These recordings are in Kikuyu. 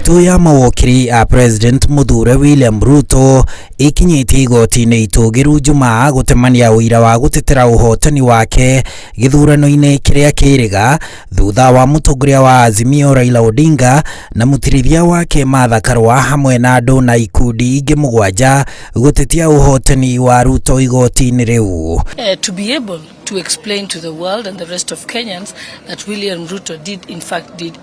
Thiritũ ya mawokiri a President Mũthure William Ruto ĩkinyĩtie igoti-inĩ itũgĩru Jumaa gũtemania ũira wa gũtetera ũhotani wake gĩthurano-inĩ kĩrĩa kĩrĩga thutha wa mũtongoria wa Azimio Raila Odinga na mũtirithia wake Martha Karua hamwe na andũ na ikundi ingĩ 7 gũtetia ũhotani wa Ruto igoti-inĩ rĩu. To be able to explain to the world and the rest of Kenyans that William Ruto did in fact did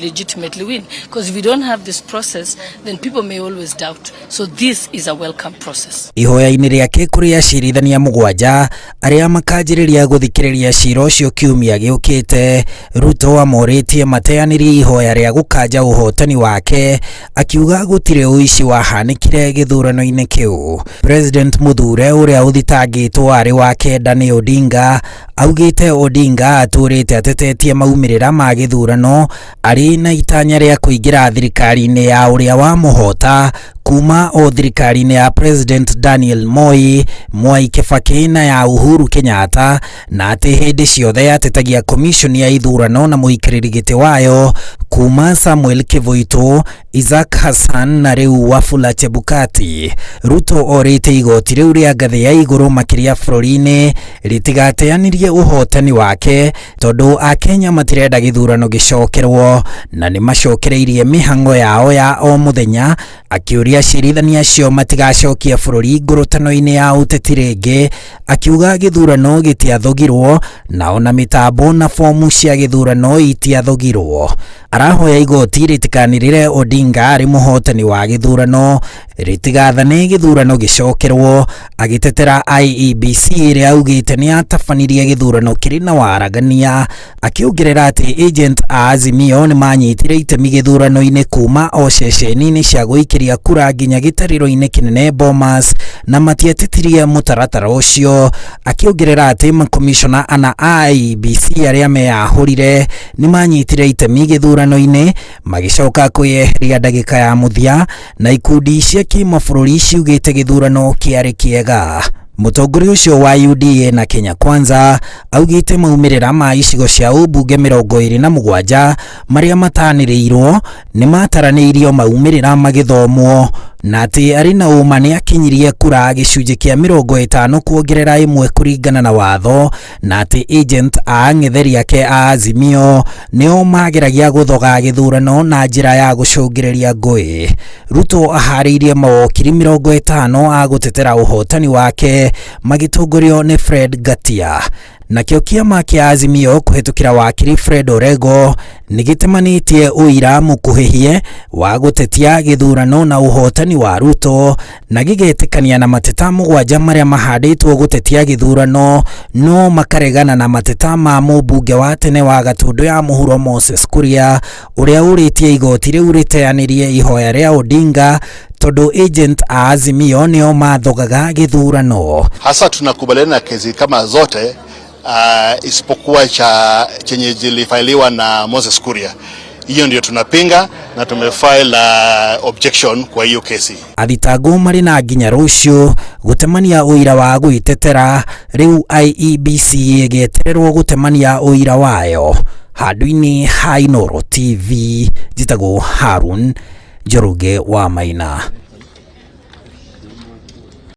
legitimately win. Because if we don't have this process, then people may always doubt. So this is a welcome process. Ihoya-inĩ rĩake kũrĩ acirithania 7 arĩa makanjĩrĩria gũthikĩrĩria cira ũcio kiumia gĩũkĩte, Ruto amorĩtie mateanĩrie ihoya rĩa gũkanja ũhotani wake, akiuga gũtirĩ ũici wahanĩkire gĩthurano-inĩ kĩu. President Mũthure ũrĩa ũthitangĩtwo arĩ wa kenda nĩ Odinga augĩte Odinga atũrĩte atetetie maumĩrĩra ma gĩthurano arĩ na itanya rĩa kũingĩra thirikari-inĩ ya ũrĩa wamũhota kuma o thirikari-inĩ ya President Daniel Moi, Mwai Kibaki na ya Uhuru Kenyatta, na atĩ hĩndĩ ciothe atetagia commission ya ithurano na mũikarĩri gĩtĩ wayo kuma Samuel Kivuitu, Isaac Hassan na rĩu Wafula Chebukati. Ruto orĩte igoti rĩu rĩa ngathĩ ya igũrũ makĩria bũrũri-inĩ rĩtigateanĩrie ũhotani wake tondũ akenya matirenda gĩthurano gĩcokerwo na nĩ macokereirie mĩhang'o yao ya o mũthenya, akĩũria acirithania acio matigacokie bũrũri ngũrũtano-inĩ ya ũteti rĩngĩ, akiuga gĩthurano gĩtiathogirwo na ona mĩtambo na fomu cia gĩthurano itiathogirwo. Arahoya igoti rĩtikanĩrĩre Odinga arĩ mũhotani wa gĩthurano, rĩtigathane gĩthurano gĩcokerwo, agĩtetera IEBC ĩrĩa augĩte nĩ yatabanirie gĩthurano kĩrĩ na waragania, akĩongerera atĩ agent a Azimio nĩ manyitire itemi gĩthurano-inĩ kuma o ceceni-inĩ cia gũikĩria kura nginya gĩtarĩro-inĩ kĩnene Bomas na matietĩtirie mũtaratara ũcio, akĩongerera atĩ makomishona ana a IEBC arĩa meyahũrire nĩ manyitire itemi gĩthurano-inĩ magĩcoka kwĩyeheria ndagĩka ya mũthia na ikundi cia kĩmabũrũri ciugĩte gĩthurano kĩarĩ kĩega. Mũtongoria ũcio wa UDA na Kenya Kwanza augĩte maumĩrĩra ma icigo cia ũmbunge 27 marĩa matanĩrĩirwo nĩ mataranĩirio maumĩrĩra magĩthomwo na atĩ arĩ na ũma nĩ akinyirie kura gĩcunjĩ kĩa 50.1 kũringana na watho, na atĩ agent a ang'etheri ake a Azimio nĩo mageragia gũthoga gĩthurano na njĩra ya gũcũngĩrĩria ngũĩ. Ruto aharĩirie mawokiri 50 a gũtetera ũhotani wake magĩtongorio nĩ Fred Ngatia. Nakĩo kĩama kĩa Azimio kũhetũkĩra wakiri Fred Orego nĩ gĩtemanĩtie ũira mũkuhĩhie wa gũtetia gĩthurano na ũhotani wa Ruto na gĩgetĩkania na mateta 7 marĩa mahandĩtwo gũtetia gĩthurano no makaregana na mateta ma mũmbunge wa tene wa Gatundu ya mũhuro Moses Kuria ũrĩa ũrĩtie igoti rĩu rĩteanĩrie ihoya rĩa Odinga tondũ agent a Azimio nĩo mathogaga gĩthurano. Hasa tunakubaliana na kesi kama zote isipokuwa cha chenye zilifailiwa na Moses Kuria. Hiyo ndio tunapinga na tumefile objection kwa hiyo kesi. Athitangwo marĩ na nginya rũciũ gũtemania ũira wa gwĩtetera, rĩu IEBC ĩgĩetererwo gũtemania ũira wayo. Handũ-inĩ ha Inooro TV, njĩtagwo Harun Njoroge wa Maina.